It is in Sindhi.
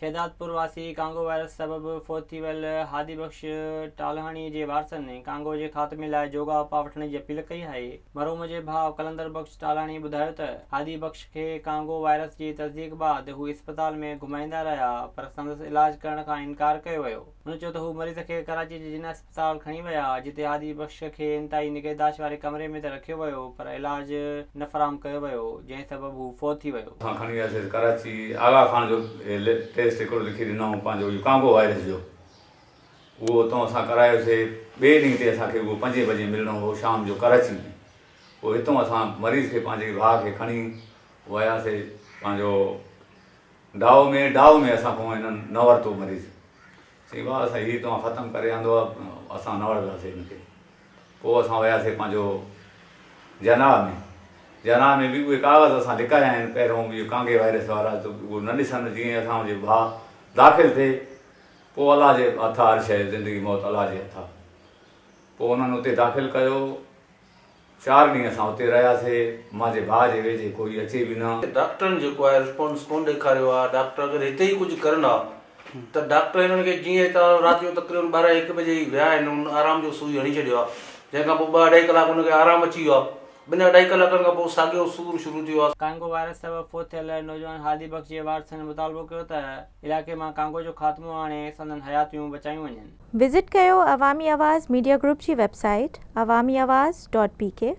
شهدادپور واسي ڪانگو وائرس سبب فوت ٿي ويل هادي بخش ٽالهاڻي جي وارثن ڪانگو جي خاتمي لاء جوڳا اپاء وٺڻ جي اپيل ڪئي آهي. مرحوم جي ڀاء قلندر بخش ٽالهاڻي ٻڌايو ته هادي بخش کي ڪانگو وائرس جي تصديق بعد هو اسپتال ۾ گهمائيندا رهيا پر سندس علاج ڪرڻ کان انڪار ڪيو ويو. هن چيو ته هو مريض کي ڪراچي جي جناح اسپتال کڻي ويا، جتي هادي بخش کي انتهائي نگهداشت واري ڪمري ۾ ته رکيو ويو پر علاج نه فراهم ڪيو ويو، جنهن سبب هو فوت ٿي ويو. اسان کڻي وياسين ڪراچي آغا خان جو ٽيسٽ هڪڙو لکي ڏنائون پنهنجو اهو ڪانگو وائرس جو اهو اتان اسان ڪرايوسي ٻئي ڏينهن تي اسان کي اهو پنجين بجي ملڻو هو شام جو ڪراچي ۾ پوء هتان اسان مريض کي پنهنجي ڀاء کي کڻي وياسي پنهنجو ڊائو ۾ ڊائو ۾ اسان کان هنن نه ورتو مريض چئي واهه سائين هي توهان ختم ڪري آندو آ اسان نه وٺنداسين هن کي پوء اسان وياسين پنهنجو جناح ۾ جناح ۾ به اهي ڪاغذ اسان لڪايا آهن پهريون اهي ڪانگي وائرس وارا ته اهو نه ڏسن جيئن اسان جي ڀاء داخل ٿئي پوء الله جي هٿ آ هر شيء زندگي موت الله جي هٿ آ پوء انهن اتي داخل ڪيو چار ڏينهن اسان اتي رهياسي، مانجي ڀاء جي ويجهي ڪوئي اچي به نه. ڊاڪٽرن جيڪو آهي رسپانس ڪونه ڏيکاريو آهي، ڊاڪٽر اگر هتي ئي ڪجهه ڪرن ها ته ڊاڪٽر هنن کي جيئن هتان رات جو تقريبن 12 هڪ بجي ئي ويا آهن ان آرام جو سوئي هڻي ڇڏيو آهي جنهن کان پوء ٻه اڍائي ڪلاڪ هن کي آرام اچي ويو آهي ٻن اڍائي ڪلاڪن کان پوء ساڳيو سور شروع ٿيو آهي. ڪانگو وائرس سبب فوت ٿيل نوجوان هادي بخش جي وارثن مطالبو ڪيو ته علائقي مان ڪانگو جو خاتمو آڻي سندن حياتيون بچايون وڃن. وزٽ ڪيو عوامي آواز ميڊيا گروپ جي web site Awami Awaz dot P K.